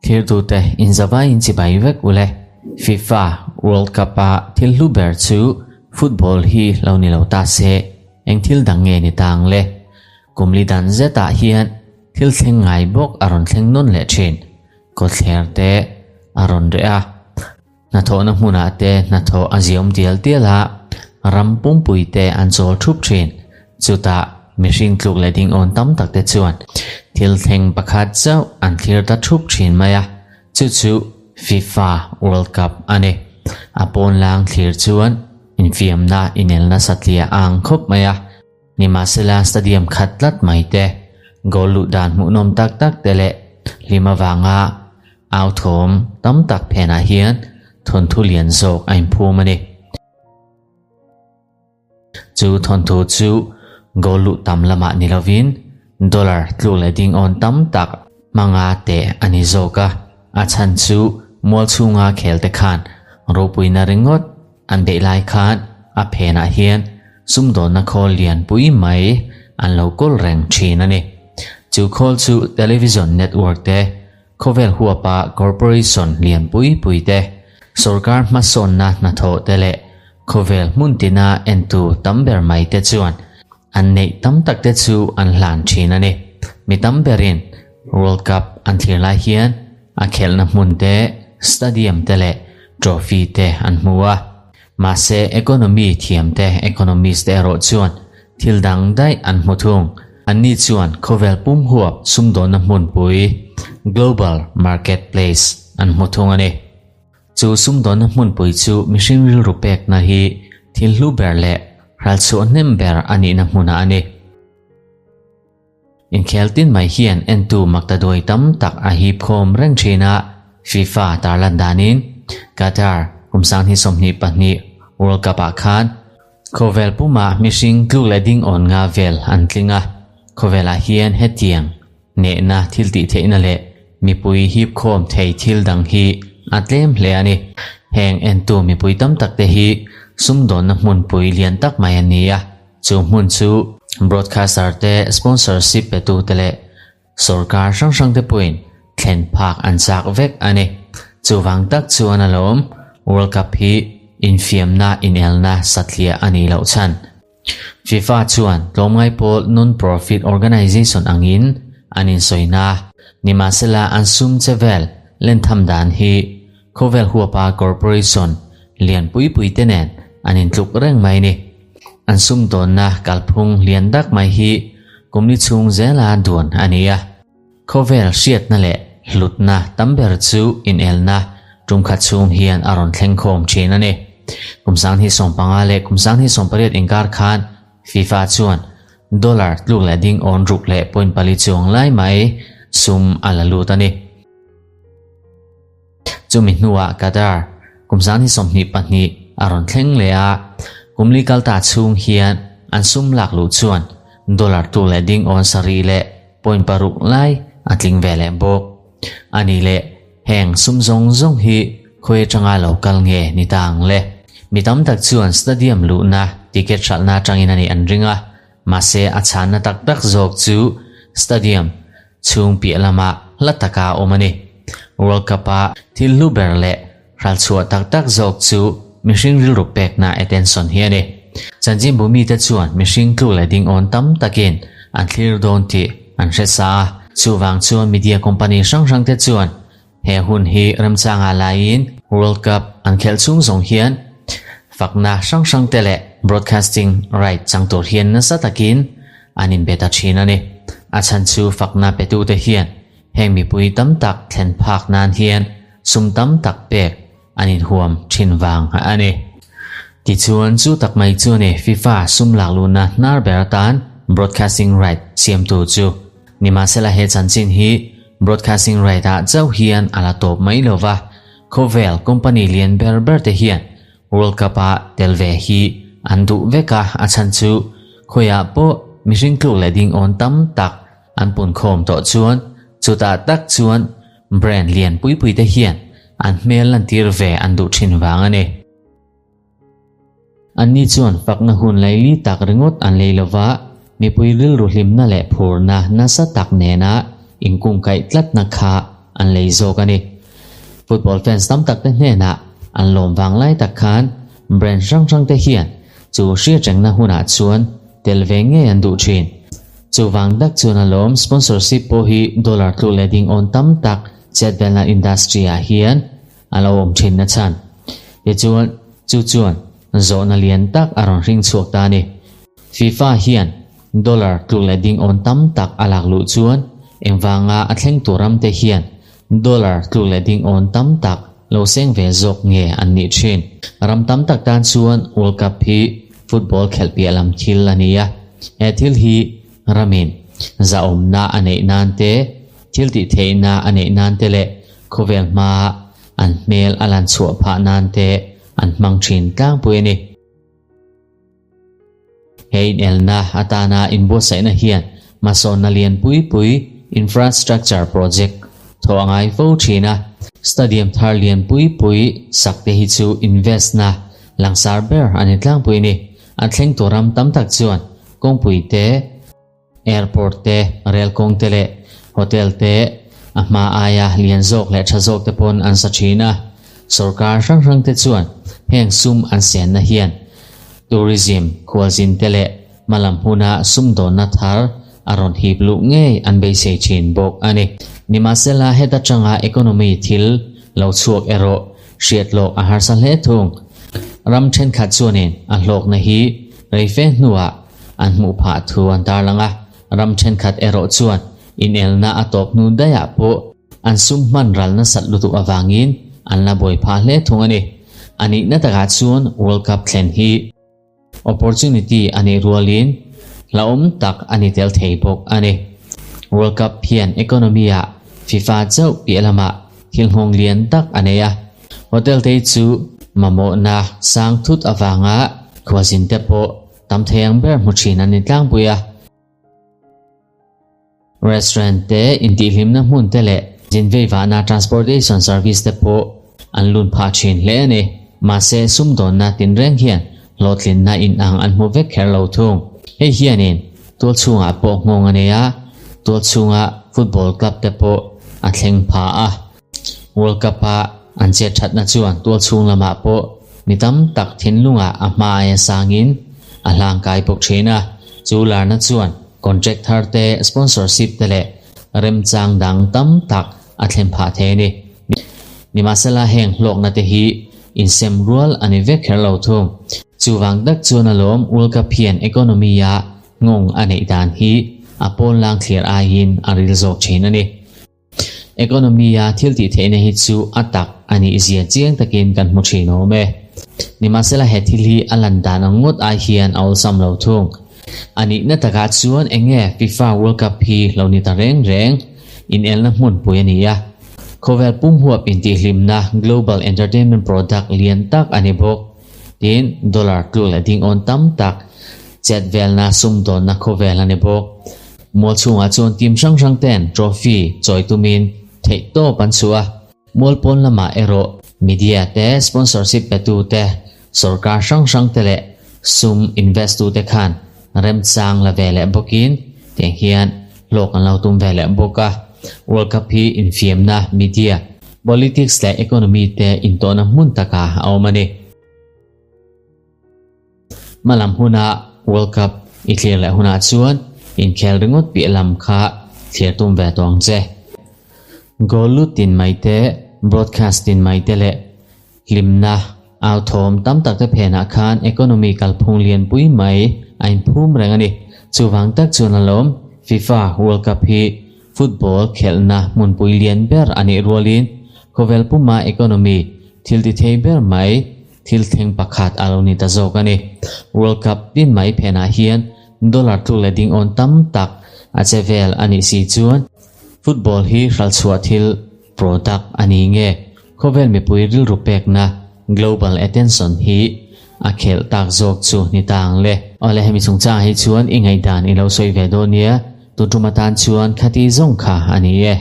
Thirtute inzavaiin chibai vek ule. FIFA World Cup-a thil hlu ber chu football hi lo ni lo ta se, eng thil dang nge ni ta ang le? Kum li dan zetah hian thil thleng ngai bawk a rawn thleng nawn leh thin. Kawtthler te a rawn reh a. Hnathawhna hmunah te hnathawh a ziawm tial tial a, ram pumpui te an chawl thup thin. Chutah mihring tluk leh dingawn tam tak te chuan thil thleng pakhat chauh an thlir ta thup thin mai a, chu chu FIFA World Cup a ni. A pawnlang thlir chuan infiamna inelna satliah a ang khawp mai a. Nimahsela stadium khat tlat mai te, goal luh dan hmuhnawm tak tak te leh hlim avanga au thawm tam tak phenah hian thawnthu lian zawk a inphum a ni. Chu thawnthu chu goal luh tam lamah ni lovin dollar tluk leh ding awn tam tak hmanga teh a ni zawk a, a chhan chu mual chhunga khel te khan ropuina ringawt An beih lai khan a phenah hian sumdawnna khawl lian pui mai an lo kawl reng thin a ni. Chu khawl chu television network te, khawvel huapa corporation lian pui pui te, sorkar hmasawnna hnathawh te leh khawvel hmun tina entu tam ber mai te chuan an neih tam tak te chu an hlan thin a ni. Mi tam berin World Cup an thlir lai hian A khelhna hmun te, stadium te leh trophy te an hmu a. Mahse economy thiam te, economist te erawh chuan thil dang daih an hmu thung. Anni chuan khawvel pum huap sumdawnna hmunpui, global market place, an hmu thung a ni. Chu sumdawnna hmunpui chu mihring rilru pekna hi thil hlu ber leh ralchhuah hnem ber a nihna hmunah a ni. Inkhel tin mai hian entu maktaduai tam tak a hip khawm reng thin a, FIFA tarlan danin Qatar kum 2022 World Cup ah khan khawvel pumah mihring tluk leh ding awn nga vel an tling a, khawvelah hian hetiang nehna thil tih theihna leh mipui hip khawm thei thil dang hi a tlem hle a ni. Heng entu mipui tam tak te hi sumdawnna hmunpui lian tak mai an ni a. Chu hmun chu broadcaster te, sponsorship petu te leh sorkar hrang hrang te pawhin thlen phak an chak vek a ni. Chuvang tak chuan alawm World Cup hi infiamna inelna satliah a nih loh chhan. FIFA chuan tlawmngai pawl non-profit organization angin an insawina. Nimahsela an sum che vel lentham dan hi khawvel huapa corporation lian pui pui te nen an intluk reng mai ni. An sumdawnna kalphung lian dak mai hi kum ni chhung zela duan a ni a. Khawvel hriatna leh hlutna tam ber chu inelna tumkhat chhung hian a rawn thleng khawm thin a ni. Kum 2015 leh kum 2018 inkar khan FIFA chuan dollar tluk leh ding awn ruk leh point pali chuang lai mai sum a la lut a ni. Chumi hnuah Qatar kum 2022 a rawn thleng leh a, kum li kal ta chhung hian an sum lak luh chuan dollar tu leh ding awn sarih leh point paruk lai a tling ve leh bawk. A ni leh heng sum zawng zawng hi khawi atanga lo kal nge ni ta ang le? Mi tam tak chuan stadium luhna ticket hralhna atangin a nih an ring a, mahse a chhanna tak tak zawk chu stadium Chhung piah lamah hla taka a awm a ni. World Cup-a thil hlu ber leh ralchhuah tak tak zawk chu mihring rilru pekna attention hi a ni. Chanchinbu mite chuan mihring tluk leh dingawn tam takin an thlir dawn tih an hre sa a. Chuvang chuan media company hrang hrangte chuan he hun hi remchangah laiin World Cup an khelh chhung zawng hian fakna hrang hrangte leh broadcasting right chang tur hian nasa takin an inbe ta thin a ni. A chhan chu fakna petute hian heng mipui tam tak thlen phak nan hian sum tam tak pek an inhuam thin vang a ni. Tichuan chu tak mai chu a ni FIFA sum lak luhna hnar ber atan broadcasting right siamtu chu. Nimahsela he chanchin hi broadcasting right ah chauh hian a la tawp mai lo va, khawvel company lian ber ber te hian World Cup ah tel ve hi an duh vek a, a chhan chu khawiah pawh mihring tluk leh ding awn tam tak an pun khawm tawh chuan chutah tak chuan brand lian pui pui te hian an hmel lantir ve an duh thin vang a ni. Anni chuan fakna hun laili tak ringawt an lei lova, mipui rilru hlimna leh phurna nasa tak nena inkungkaih tlatna kha an lei zawk a ni. Football fans tam tak te hnenah an lawm vang lai tak khan brand hrang hrang te hian chu hriatrengna hunah chuan tel ve ngei an duh thin. Chuvang tak chuan a lawm sponsorship pawh hi dollar tluk leh ding awn tam tak chetvelna industry ah hian a lo awm thin na chhan. Tichuan chu chuan zawhna lian tak a rawn hring chhuak ta a ni. FIFA hian dollar tluk leh ding awn tam tak a lak luh chuan engvanga a thleng tur ram te hian dollar tluk leh ding awn tam tak lo seng ve zawk nge an nih thin. Ram tam tak tan chuan World Cup hi football khelh piah lam thil a ni a, he thil hi ramin zahawmna a neih nan te, thil tih theihna a neih nan te leh khawvel hmaa an hmel a lan chhuah phah nan te an hmang thin tlangpui a ni. He inelna atana inbuatsaihna hian hmasawnna lian pui pui infrastructure project thawh a ngai fo thin a. Stadium thar lian pui pui sak te hi chu invest na langsar ber a ni tlangpui a ni. A thleng tur ram tam tak chuan kawngpui te, Airport te, rel kawng te leh hotel te a hma aia lian zawk leh tha zawk te pawn an sa thin a. Sorkar hrang hrang te chuan heng sum an senna hian tourism khualzin te leh hmalam hmuna sumdawnna thar a rawn hip luh ngei an beisei thin bawk a ni. Nimahsela heta tanga economy thil lo chhuak erawh hriat lawk a harsa hle thung. Ram thenkhat chuanin a hlawkna hi rei fe hnuah An hmuh phah thu an tarlang a, ram thenkhat erawh chuan inelna a tawp hnu daihah pawh an sum hman ral nasat lutuk avangin an la buai phah hle thung a ni. A nihna takah chuan World Cup thlen hi opportunity a nih rualin hlauhawm tak a ni tel thei bawk a ni. World Cup hian economy-ah FIFA chauh piah lamah thil nghawng lian tak a nei a, hotel te chu mamawhna sang thut avanga khuazin te pawh Tam thei ang ber hmu thin an ni tlangpui a. Restaurant te, intihhlimna hmun te leh zin veivahna transportation service te pawh an lun phah thin hle a ni. Mahse, sumdawnna tinreng hian hlawhtlinna inang an hmu vek kher lo thung. Hei hianin tualchhungah pawh nghawng a nei a, tualchhunga football club te pawh a thleng pha a. World Cup-a an chet thatna chuan tualchhung lamah pawh mi tam tak thinlungah a hma aia sangin a hlangkai bawk thin a. Chu larna chuan contract thar te, sponsorship te leh remchang dang tam tak a thlen phah thei a ni. Nimahsela heng hlawkna te hi insem rual a ni vek kher lo thung. Chuvang tak chuan alawm World Cup hian economy-a nghawng a neih dan hi a pawnlang thlir aiin a ril zawk thin a ni. Economy-a thil tih theihna hi chu a tak a nih zia chiang takin kan hmu thin awm e. Nimahsela he thil hi a lan dan ang ngawt ai hian a awlsam lo thung. A nihna takah chuan eng nge FIFA World Cup hi lo ni ta reng reng? Inelna hmunpui a ni a. Khawvel pum huap intihhlimna global entertainment product lian tak a ni bawk. Tin, dollar tluk leh ding awn tam tak chet velna sumdawnna khawvel a ni bawk. Mual chhungah chuan team hrang hrang ten trophy chawi tumin theih tawp an chhuah a. Mual pawn lamah erawh media te, sponsorship petu te, sorkar hrang hrang te leh sum invest tu te khan remchang la ve leh bawkin tiang hian hlawk an lo tum ve leh bawk a. World Cup hi infiamna, media, politics leh economy te intawhna hmun takah a awm a ni. Hmalam huna World Cup i thlir leh hunah chuan inkhel ringawt piah lam kha thlir tum ve tawh ang che. Goal lut tin mai te, broadcast tin mai te leh hlimna au thawm tam tak te phenah khan economy kalphung lianpui mai a inphum reng a ni. Chuvang tak chuan alawm FIFA World Cup hi football khelhna hmunpui lian ber a nih rualin khawvel puma economy thil ti thei ber mai Thil thleng pakhat a lo ni ta zawk a ni. World Cup tin mai phenah hian dollar tluk leh ding awn tam tak a che vel a nih si chuan football hi hralchhuah thil, product, a ni nge? Khawvel mipui rilru pekna, global attention, hi a khelh tak zawk chu ni ta ang le. Awle hemi chungchangah hi chuan i ngaihdan i lo sawi ve dawn nia, tun tum atan chuan khati zawng kha a ni e.